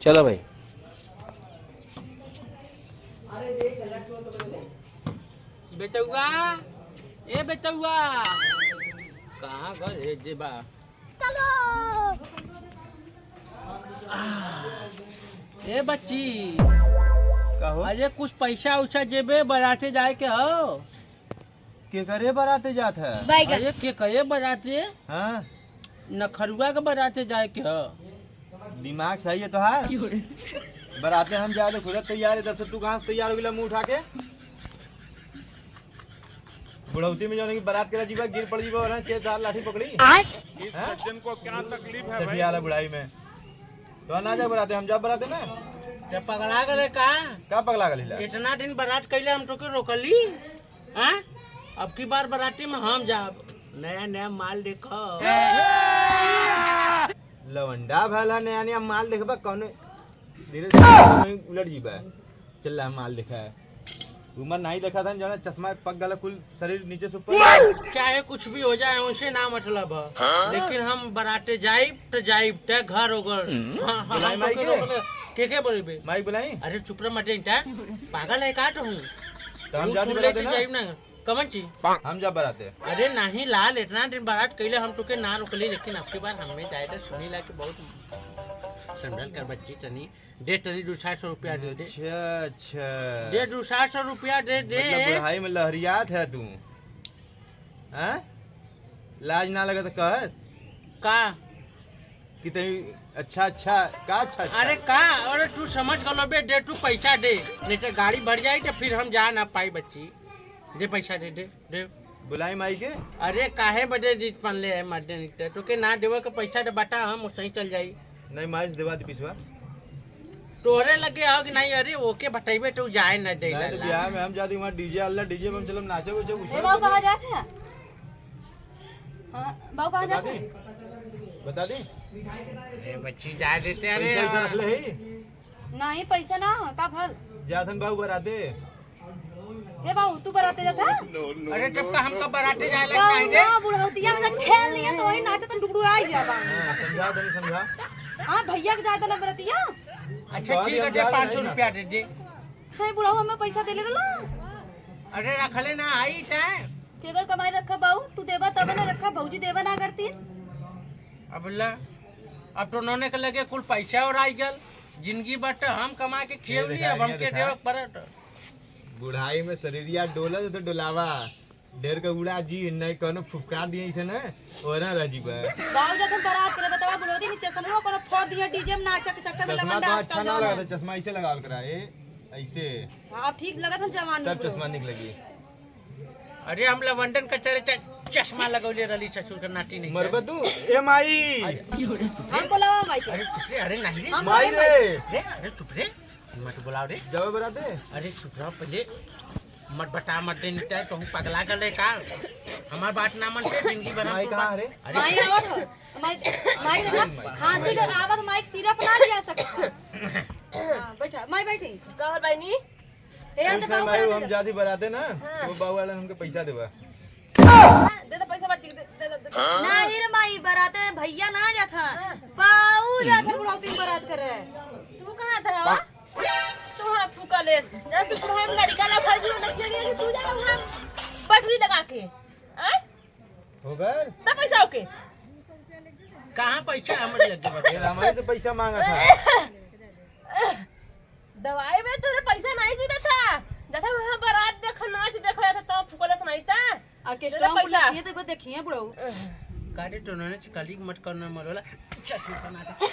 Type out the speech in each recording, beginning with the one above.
चलो भाई। बेटुआ, ए बेटुआ, कहाँ गए जेबा? चलो ए बच्ची, कहो। अरे कुछ पैसा उसा जेबे बराते जाए के हो। के करे बराते जात है? अरे के करे बराते? हाँ, नखरुआ के बराते जाए के हो। दिमाग सही है तोहार? बराते हम जाए तो खुद तैयार है, तब से तू कहाँ से तैयार हो गया मुंह उठा के? बुढ़ौती में जाने की बारात के जीवा गिर पड़ जीवा और के दाल लाठी पकड़ी। इस सज्जन को क्या तकलीफ है भाई? वाला बुढ़ाई में तो ना जा बराते, हम जा बराते ना। ते पगला गए का? का पगला गए? इतना दिन बारात कैले हम तो के रोकली। हाँ, अब की बार बराती में हम जाब, नया नया माल देखो। लवंडा भला नया नया माल देखबा, कौन धीरे से उलट जीबा। चल रहा माल देखा है, उमर नहीं देखा था जाना, चश्मा पक गला कुल शरीर नीचे से ऊपर। चाहे कुछ भी हो जाए उनसे ना मतलब है, लेकिन हम बराते जाइब तो जाइब ते घर होगर। हाँ, बुलाई माई के? के बोलबे? माई बुलाई? अरे चुप रह मत इंटा, पागल है का तू? तो हम जाते बराते ना। जाइब ना कमन ची? हम जा बराते। अरे नहीं लाल, इतना दिन बारात कैले हम तो के ना रोकली, लेकिन अब की बार हमें जाए तो सुनी ला के बहुत संभल कर बच्ची तनी दे तनी 200 रुपया दे दे। अच्छा अच्छा, दे 200 रुपया दे दे। मतलब बुढ़ाई में लहरियात है तू, हैं? लाज ना लगे तो कह का कि तई अच्छा अच्छा का अच्छा, अच्छा। अरे का, अरे तू समझ गलो बे, दे तू पैसा दे, नहीं तो गाड़ी भर जाए तो फिर हम जा ना पाई बच्ची। दे पैसा दे दे दे। बुलाई माई के? अरे काहे बदे जीत पन ले है मर्दे निकते तो के ना देवे के पैसा दे बता, हम सही चल जाई। नहीं माई से देवा दे पिसवा तोरे लगे हो कि नहीं? अरे ओके बटाइबे तो जाए ना दे। नहीं तो बियाह में हम जाती वहां डीजे अल्लाह डीजे में हम चलम नाचे उचे। ए बाबू कहाँ जाते हैं? हां बाबू कहाँ जाते हैं? बता दी। ए बच्ची जा देते। अरे पैसा रख ले ही नहीं पैसा ना का भल जाथन बाबू बराते। हे बाबू तू बराते जाता? अरे जब का हमका बराते जाए लग नहीं दे। हां बुढ़ौतिया में ठेल लिया तो वही नाचे तो डुगडुआ आई जाबा। हां समझा तनी समझा। हां भैया के जाता ना बरातिया। अच्छा ठीक है, दे 500 रुपया दे दे। हे बुढ़ऊ हमें पैसा दे ले ला। अरे रखले ना आई ता केकर कमाई रखा बाबू, तू देबा तब ना रखा, भौजी देबा ना करती। अब ला, अब तो नोने के लगे कुल पैसा और आई गल, जिंदगी बट हम कमा के खेल अब हमके देवे पड़त। बुढ़ाई में शरीरिया डोला तो डोलावा ढेर के उड़ा जी नहीं कोनो फुफकार दिए ऐसे ना ओरा राजी बा। बाबू जखन बारात करे बतावा बुलोदी नीचे चश्मा कोनो फोड़ दिया डीजे में नाचा के चक्कर में लवंडा चश्मा अच्छा ना लगा चश्मा ऐसे लगावल करा ए ऐसे। हां ठीक लगा था जवान तब चश्मा निक लगी। अरे हम लवंडन के तेरे चश्मा लगौले रहली ससुर के नाटी नहीं मरबा तू। ए माई हम बोलावा माई के। अरे चुप रे, अरे नहीं रे माई रे रे, अरे चुप रे मत बुलाओ रे। जाओ बराते। अरे चुप रहो पहले, मत बता मत दे निटा तो हम पगला गले का हमार बात ना मनते जिंदगी भर। माई कहां रे? माई आवत हो, माई माई देखा खांसी के आवत माई सिरप ना लिया सकत। हां बैठा माई बैठी। कहल बहनी ए अंत बाबू माई हम जादी बराते ना, वो बाबू वाला हमके पैसा देवा। दे दे पैसा बच्ची दे दे। नहीं रे माई बराते भैया ना जाता, बाऊ जाकर बुढ़ौती में बारात करे। तू कहां था? तू हां फूका ले जा तू बुढ़ाई में लड़का ना फर्ज में नचिया गया कि तू जा वहां पटरी लगा के आ हो गए ता पैसा ओके कहां पैसा हमरे लगे बा? ये हमारे से पैसा मांगा था। दवाई में तोरे पैसा नहीं जुड़ा था, जाता वहां बारात देखो नाच देखो जाता तो फूकले सुनाई ता ऑर्केस्ट्रा में पुलिस ये तो देखिए बुढ़ऊ गाड़ी तो उन्होंने कली मत करना मरोला चश्मा बना दे।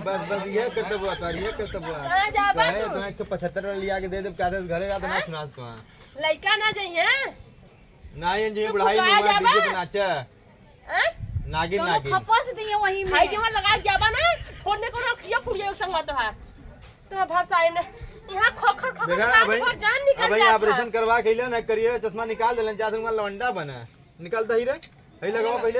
बस बस ये करतब हुआ ये करतब हुआ। कहां जाबा तू? तो 175 लिया के दे दे कादे घरे रात ना सुना तो। लइका ना जाइए ना ये जी बुढ़ाई में डीजे पे नाचा हां नागिन नागिन खपस दिए वही में भाई के वहां लगा जाबा ना फोड़ने को ना खिया फूट जाए संगवा तो हार तो भरसा आए ना यहां खखर खखर भर जान निकल भाई। जाता। ऑपरेशन करवा के ले ना करिए चश्मा निकाल देलन जात उनका लवंडा बना निकलता ही रे। हई लगाओ पहले,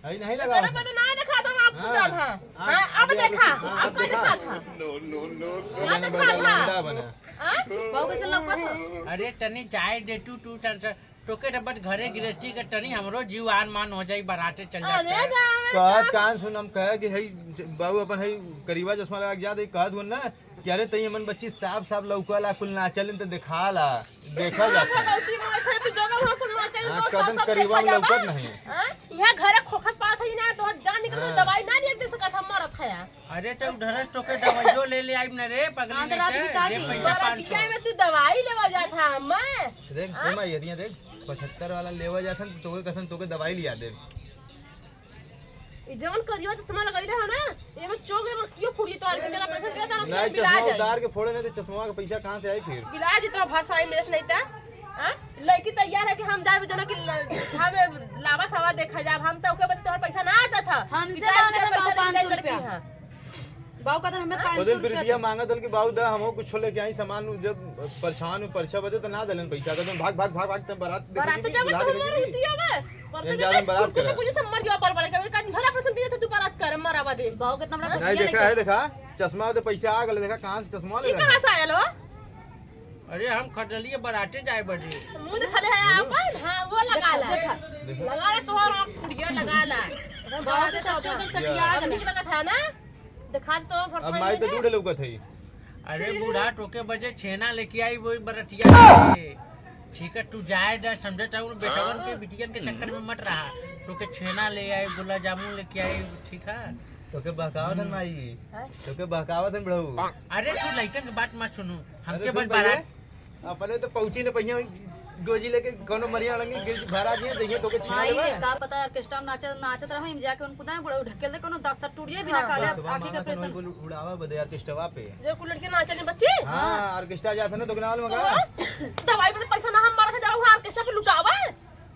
हई नहीं लगाओ। तेरे पता ना दिखा दो आप फुटल। हां हां अब देखा, अब का देखा था? नो नो नो हां देखा था लवंडा बना हां बाबू कैसे लौकत। अरे तनी जाए दे तू तू टोके डबट घरे गृहस्थी के तनी हमरो जीव आन मान हो जाई बाराते चल अरे जाते। राम कहत कान सुन, हम कहे कि हई बाबू अपन हई करीबा चश्मा लगा के जा दे, कहत हुन ना कि अरे तई हमन बच्ची साफ साफ लौकला कुल नाचलिन त दिखाला देखा जाता। भगवती में बैठे तू जगह वहां कुल नाचल हाँ, तो कदम सब करीबा देखा में जाबा। लौकत नहीं। हाँ, यहाँ घरे खोखत पात है ना तो जान निकल हाँ। दवाई ना लिख दे सकत हम मरत है। अरे तो उधर टोके दवाइयो ले ले आइब न रे पगली हाँ, तो नहीं रात के, बिता दे दी। पैसा 500। बरातिया में तू दवाई लेवा जात है मैं देख ए माई यदिया देख 75 वाला लेवा जाथन तो तोके कसम तोके दवाई लिया दे। ई जवन करियो चश्मा लगइले है ना एमे चोग एमे क्यों फूटी तो आर मेरा पैसा दे दा नहीं बिला चश्मा जाई उतार के फोड़े नहीं तो चश्मा के पैसा कहां से आई फिर? बिला जी तो भाषा मेरे से नहीं ता। हां लड़की तैयार है कि हम जाए जना कि हम लावा सवा देखा जाब हम तो ओके बदले तोहर पैसा ना आता था। हमसे कि जाए मांगे तेरा थे पैसा बाऊ नहीं 500 लड़की रुपया। हाँ। बाऊ का हमें ओ 500 दिन रुपया प्रीतिया मांगा दल कि बाबू दा हमो कुछ लेके आई सामान, जब परेशान में परचा बजे तो ना दलन पैसा तो भाग भाग भाग भाग तब बारात देखे बारात जी, जब बुला तो के मर देखे जी। होती है पर ये तो ज्यादा बारात जब करे। तो पूछे से मर जाओ पर बड़े कभी कहीं भला प्रश्न किया था तू बारात कर मरावा दे। बाऊ के हमरा नहीं देखा है देखा चश्मा तो पैसा आ गए देखा कहां से चश्मा ले ये कहां से आयल हो? अरे हम खटलिए बाराते जाए बजे। मुंह दिखले है अपन। हां वो लगा ला देखा लगा ले तोहर आंख फूट गया लगा ला। बाऊ के सब एकदम सटिया अब गेल। निक लगा था ना दिखा तो अब माई तो दूध लौकत है। अरे बूढ़ा टोके बजे छेना लेके आई वही बरतिया के। ठीक है तू जाए जा समझता हूँ बेटवन के बिटियन के चक्कर में मत रहा, टोके छेना ले आई गुलाब जामुन लेके आई ठीक है। तोके बहकावत हन माई, तोके बहकावत हन बड़ऊ। अरे तू लइकन के बात मत सुनू, अरे हमके सुन बस बारात पहिले, अपने तो पहुंची न पहिया गोजी लेके कोनो मरिया लंगी गिर भरा दिए जइए तोके छीना माई लेबे। का पता ऑर्केस्ट्रा में नाचत नाचत रहो, हम जाके उनको दाएं बुढ़ा ढकेल दे कोनो 10 सट टूटिए बिना काले आंखी का ऑपरेशन बोल उड़ावा बदे ऑर्केस्ट्रा पे। जो कुल लड़के नाचने बच्चे। हां ऑर्केस्ट्रा जात ना तो नाल मंगा दवाई में पैसा ना हम मारा था जाओ ऑर्केस्ट्रा पे लुटावा।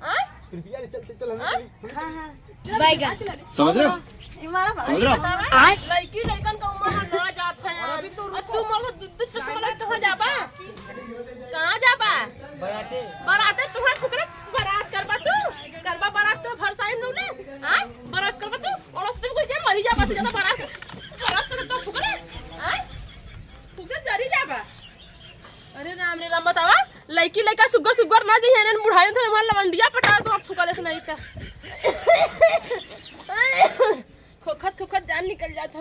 हां कृपया ले चल चल चल हम बैगन समझ रहे हो? समझ रहे हो? लड़की लड़कन का उम्र में ना जात है और अभी तो रुको, तू मर दूध चश्मा लगा कहां जाबा कहां जाबा? बराते बाराते तुहा फुकरे बारात करबा तू करबा बारात तो भरसाई न ले। हां बारात करबा तू और उस दिन कोई जे मरी जाबा तू ज्यादा बारात बारात कर तो फुकरे। हां फुकरे जरी जाबा। अरे राम रे राम बतावा लड़की लड़का सुगर सुगर ना जे हेन बुढ़ाई थे हमार लवंडिया पटा तो फुकरे से नहीं का खोखत खोखत जान निकल जाता।